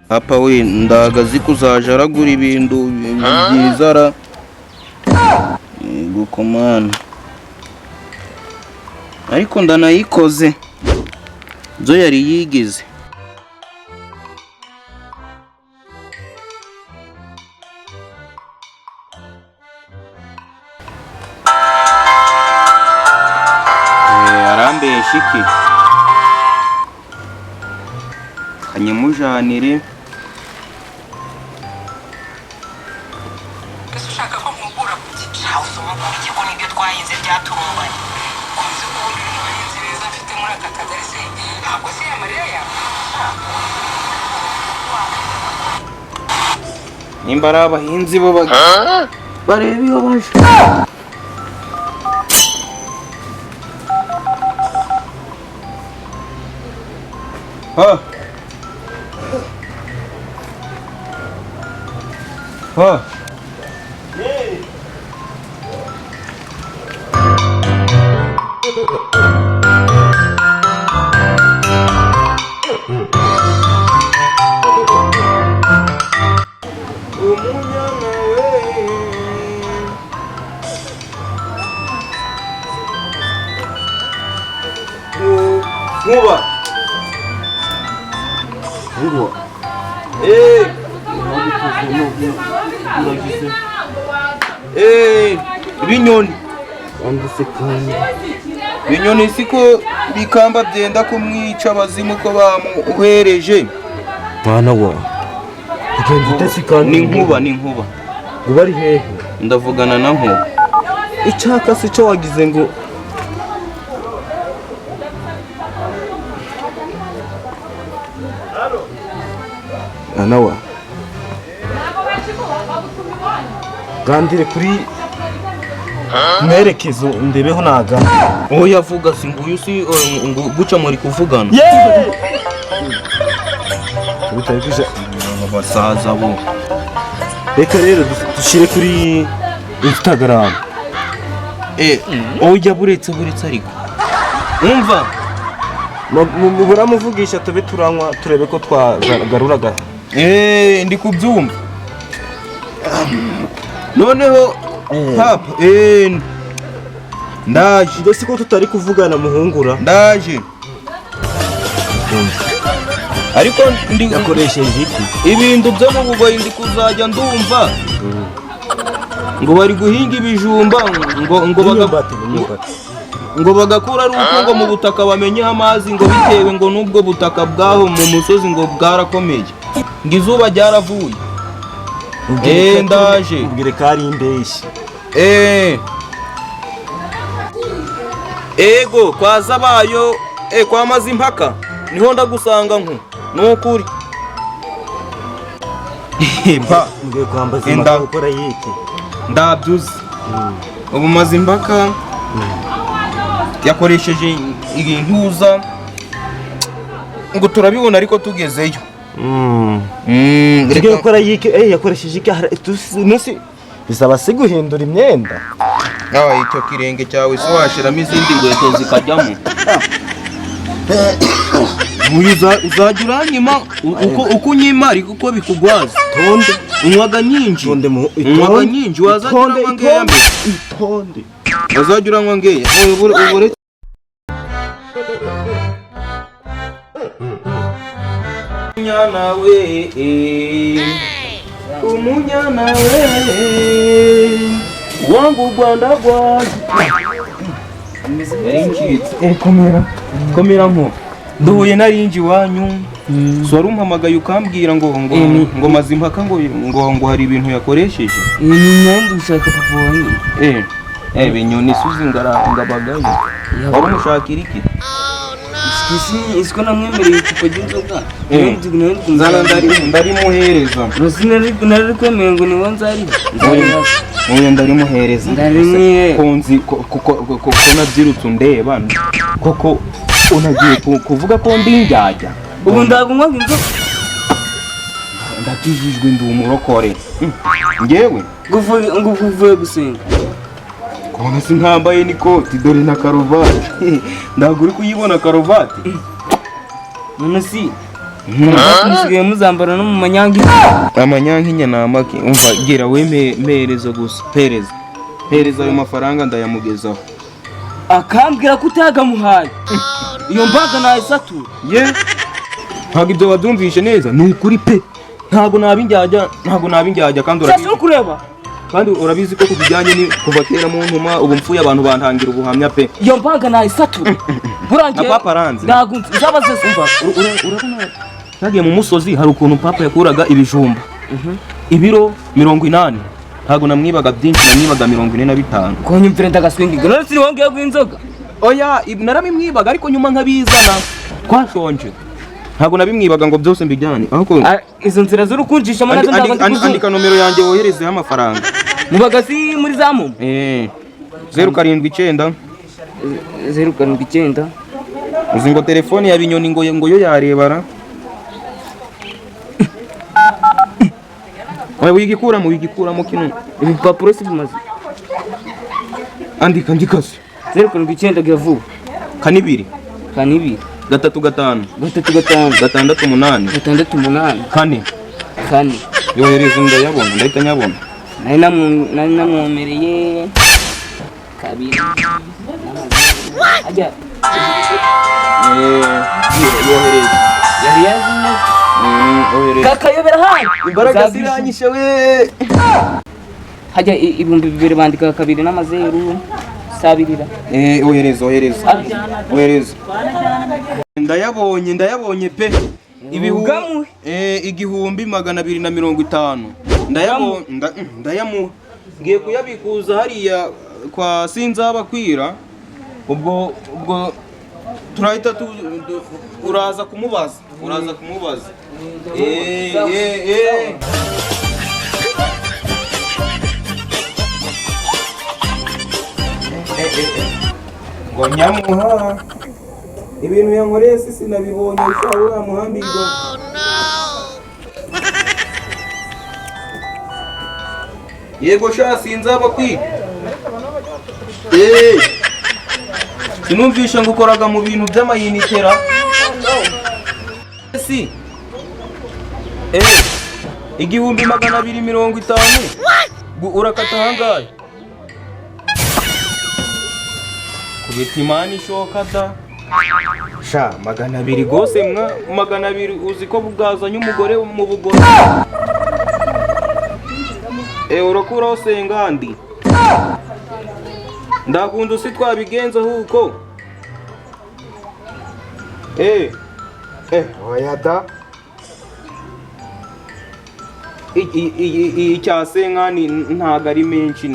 Papa we, ndagazi kuzaja aragura ibintu byiza ra. Yego komana, ariko ndanayikoze zo yari yigize. Arambesha iki? Kanyimujanire. Ese ushaka ko nkugura ku gicaho ikigo nibyo twahinze byaturumbanye? Kunze ubundi uri mu bahinzi beza mfite muri aka kagari, se ntabwo se amarira yawe? Nimba ari abahinzi bo bareba iyo baje. Ha ha. Umunyana we. Nkuba. Nkuba. Eh, Uragize. eh, binyoni. Wanditse kandi. Binyoni siko bikamba byenda kumwica abazimu ko bamuhereje. Mwana wa. Ugenda utese kandi. Ni nkuba, ni nkuba. Ngo bari hehe? Ndavugana na nkuba. Icyaka se cyo wagize ngo mwana wa. Gandire kuri mwerekezo ndebeho naga. Oya vuga, si nguyu si ngo guca muri kuvugana. Bitari kuja. Abasaza bo. Reka rero dushyire kuri Instagram. Oya buretse buretse ariko. Umva. Buramuvugisha tube turanywa turebe ko twagaruraga. Ndi kubyumva. Noneho papa, ndaje. Mbese ko tutari kuvugana muhungura? Ndaje. Ariko ndi yakoresheje iki? Ibintu byo mu bugoyi ndi kuzajya ndumva. Ngo bari guhinga ibijumba ngo ngo ngo bagakura ari uko ngo mu butaka bamenyeho amazi, ngo bitewe ngo n'ubwo butaka bwaho mu musozi ngo bwarakomeye, ngo izuba ryaravuye. Ndaje. Ubwire ko ari imbeshyi. Ego kwa Zabayo, kwa Mazimpaka niho ndagusanga nku nukuri. Pa ngiye kwambaza impaka gukora yiki? Ndabyuze. Ubu Mazimpaka yakoresheje intuza ngo turabibona ariko tugezeyo. Tugiye gukora yiki? Yakoresheje iki? Nusi bisaba se guhindura imyenda. Icyo kirenge cyawe se washiramo izindi nkweto zikajyamo. Uzajya uranyima uko unyima ariko uko bikugwaza. Tonde. Unywaga nyinshi. Unywaga nyinshi wazajya uranywa ngeya mbere. Itonde. Wazajya uranywa ngeya. Ubure. Umunyana we, umunyana we, wangu Rwanda rwaje. Komera komera nko nduhuye narinji iwanyu. So wari umpamagaye ukambwira ngo ngo ngo Mazimpaka ngo ngo ngo hari ibintu yakoresheje. Ni imyenda ushaka papa wanjye. Binyoni suzi ngarangabagayo. Wari umushakira iki? Isiko namwemereye icupa ry'inzoga. Nzana ndarimuhereza. Nari kwemeye ngo niwo nzari. Oya ndarimuhereza. Konzi ko nabyirutse undeba koko unagiye kuvuga ko ndi njyajya. Ubu ndagunywa inzoga. Ndakijijwe ndi umurokore. Ngewe ngo uvuye gusenga. Kubona sinkambaye n'ikoti dore na karuvati. Ntabwo uri kuyibona karuvati. None si Musigaye muzambara no mu manyangi. Amanyankinya ni amaki? Umva, gira we, mpereza gusa, mpereza, mpereza ayo mafaranga ndayamugezaho. Akambwira ko utagamuhaye, iyo mbaga nayisatura. Ye, ntabwo ibyo wabyumvishe neza, ni ukuri pe, ntabwo naba indyarya, ntabwo naba indyarya kandi Sasa urabizi. Uri kureba. Kandi urabizi ko ku bijyanye ni kuva kera mu ntuma, ubu mfuye abantu bantangira ubuhamya pe. Iyo mbaga nayisatura burangiye. Na papa aranze. Ntabwo nzabaze. Umva, urabona cyagiye mu musozi, hari ukuntu papa yakuraga ibijumba ibiro 80, ntabwo namwibaga byinshi, namwibaga 45. Konyumvire, ndagaswingiga none siniwongeye guha inzoga. Oya, narabimwibaga ariko nyuma nkabizana twashonje, ntabwo nabimwibaga ngo byose mbijyane ahubwo. Ah, izo nzira z'urukunjishamo nazo ntabwo ndi kuzumva. Andika nomero yanjye woherezeho amafaranga. Mubaga si muri za momo? Eh, 079. 079. Uzi ngo telefone ya Binyoni ngo yo yarebara. Oya, wigikuramo, wigikuramo kino. Ibipapuro si bimaze. Andika, andika se. 079, gira vuba. 4 2. 4 2. 3 5. 3 5. 6 8. 6 8. 4. 4. Yohereza, ndayabona, ndahita nyabona. Nari namwomereye kabiri ajya. Eh, yohereza. Yari yazimye. Yohereza. Kakayobera hano. Imbaraga ziranyishe we. Hajya 2000 bandika kabiri n'amazeru sabirira. Eh, ohereza, ohereza. Abiri. Ohereza, ndayabonye, ndayabonye pe. Ugamuhe. Eh, 1250 ndayabonye, ndayamuha, ngiye kuyabikuza hariya kwa Sinzabakwira. Ubwo turahita uraza kumubaza, uraza kumubaza. Eh, eh, eh. Eh, eh, eh. Ngo nyamuha ibintu yankoreye, si sinabibonye sha, uriya muhambirwa. Yego sha, Sinzabakwiga. Eh, sinumvishe ngo ukoraga mu bintu by'amayinitera si? Eh, 1250 urakata ahangahe? Kubita imana ishoka da sha, 200 rwose mwa, 200, uzi ko bwazanye umugore mu bugore. Eh, urakuraho sengandi, ndakunda usi twabigenza huko. Eh eh, oya da. Icya senkani ntago ari menshi.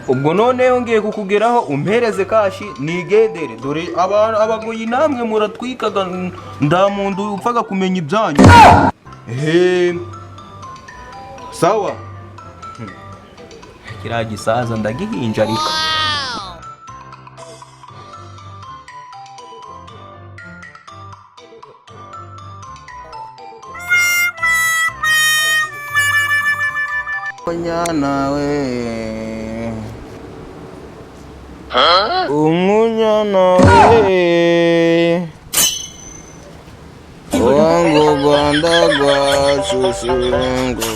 Ubwo noneho ngiye kukugeraho umpereze cash nigendere. Dore abagoyi namwe muratwikaga, nda muntu upfaga kumenya ibyanyu. Ehe, sawa. Kiriya gisaza ndagihinjarika. Umunyana we, umunyana we, wangu Rwanda rwacu shirungu,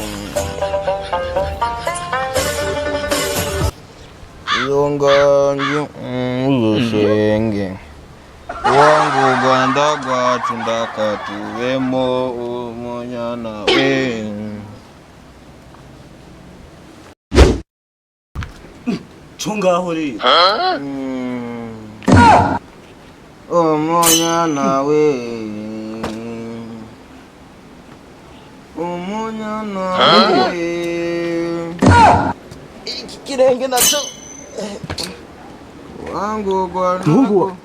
iyo nganji urushenge, wangu Rwanda rwacu ndakatuwemo, umunyana we. Cyo ngaho rero. Umunyana we, umunyana we, iki kirenge nacyo, wangu Rwanda. Muhungu wa-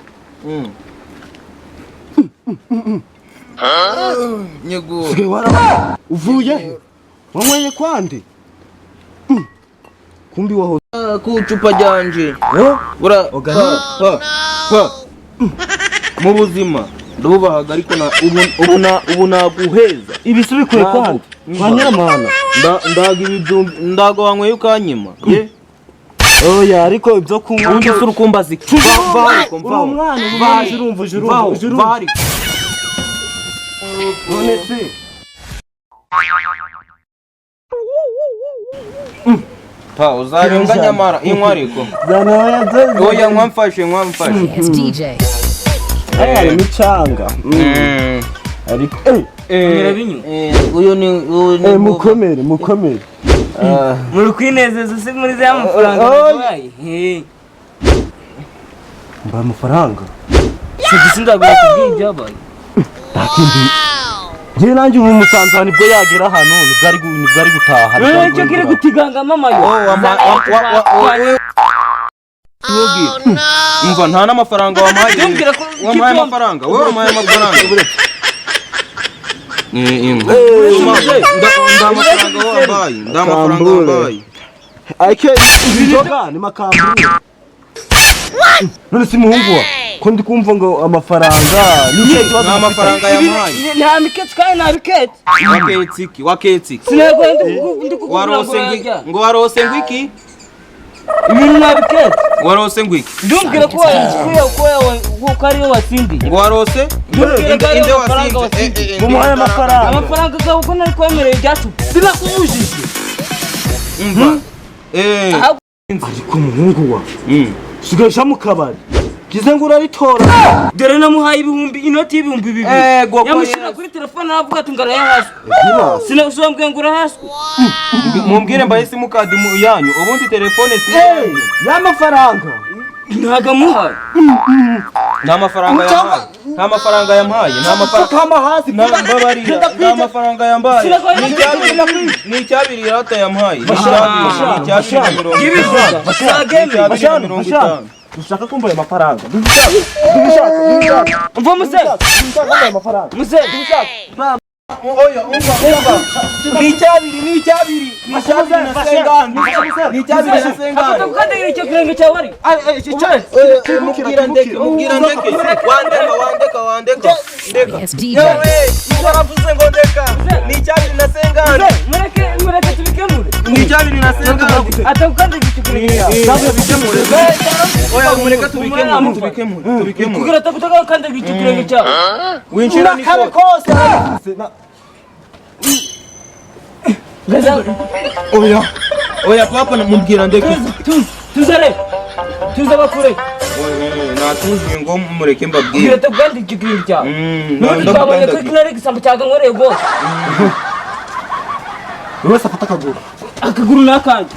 Nyego. Usigaye waraba uvuye he? Wanyweye kwande? Kumbi waho Ku icupa ryanje. Eh? Bura Ogana. pa pa mu buzima ndubahaga, ariko na ubu na ubu naguheza. Ibisi bikuye Ntabwo. kwande kwa Nyiramana? Ndaga ibijumba, ndaga wanyweye ukanyima ye. Oya, ariko ibyo kunywa. Ubundi se urukumbazi Uri umwana, uri umwana, urumva, uje urumva, uje urumva. None se Pa uzarenga nyamara inywa ariko. Zana oya. Oya, nkwamfashe, nkwamfashe. It's DJ. Aya imicanga. Ariko Murabinywa? Uyu ni uyu ni mukomere, mukomere. Muri kwinezeza se muri za mafaranga Oy. baduhaye? Mbaye amafaranga. Sibisi ndagura kubwira ibyabaye. Ntakindi. Njye nanjye ubu musanzani nibwo yagera hano, nibwo ari nibwo ari gutaha. None icyo kiri gutigangamo amayo. Umva, nta n'amafaranga wampaye. Ntumbwire ko Wampaye kibyombi. amafaranga, wowe wampaye amafaranga. Nda amafaranga wampaye, nda amafaranga Kambure. wampaye. Ake izi nzoga ni makambure. None si muhungu wa ko ndi kumva ngo amafaranga ni ikihe kibazo? Nta mafaranga yampaye. Nta miketi kandi nta biketi. Waketse iki? Waketse iki? Sinabwo ndi kukubwira ngo Warose yajya. ngo warose ngo iki? Ibintu nta biketi. Warose ngo iki? Ndumbwire ko ko ariyo watsindiye. Ngo warose? Ntumbwire ko ariyo Inde mafaranga wasinze? watsindiye. Mumuhaye amafaranga. Amafaranga gawe ko nari kwemereye ibyacu. Sinakubujije. Umva. Ariko muhungu wa usigaye mu kabari kize ngo uraritora. Dore namuhaye ibihumbi, inoti y'2000. Ego, ko Yamushyira Yesu. kuri telefone aravuga ati ngo arayahaswe. Girasi. Sinakubwiye ngo urahaswe. Mumbwire mbahe simukadi yanyu, ubundi telefone si Eh, y'amafaranga. Ntabwo amuhaye. Nta mafaranga yampaye, nta mafaranga yampaye, nta mafaranga. Kama hasi. Mbabarira, nta mafaranga yambaye. Ni icyabiri rata yampaye, ni icyabiri, ni icyabiri na mirongo itanu. Sagemye. Icyabiri na mirongo itanu. Dushaka kumva ayo mafaranga. Dushaka, dushaka, dushaka. Umva muzehe. Dushaka kumva ayo mafaranga. Muzehe. Oya, umva, umva, ni icyabiri, ni icyabiri, ni icyabiri na sengani, ni icyabiri na sengani. Afata gukandagira icyo kirenge cyawe ari. Mubwira ndeke, mubwira ndeke, wandeka, wandeka, wandeka, ndeka. It's DJ. Yewe, waravuze ngo ndeka, ni icyabiri na sengani. Mureke, mureke tubikemure. Ni icyabiri na sengani. Atagukandagira icyo kirenge cyawe. Tubikemure. Oya, mureke tubikemure, tubikemure, tubikemure. Kugira atagukandagira icyo kirenge cyawe. Winjira ni Kare kose arabivuze. Oya, oya papa, mubwira ndeke. Tuze, tuze re. Tuze bakure. Natuzuye ngo mureke mbabwire. Kugira atagukandagira icyo kirenge cyawe. N'ubundi twabonye ko kino ari igisambo cyagankoreye rwose. Buri wese afata akaguru. Akaguru ni akanjye.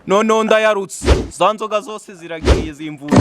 Noneho ndayarutse, za nzoga zose ziragiye zimvuye.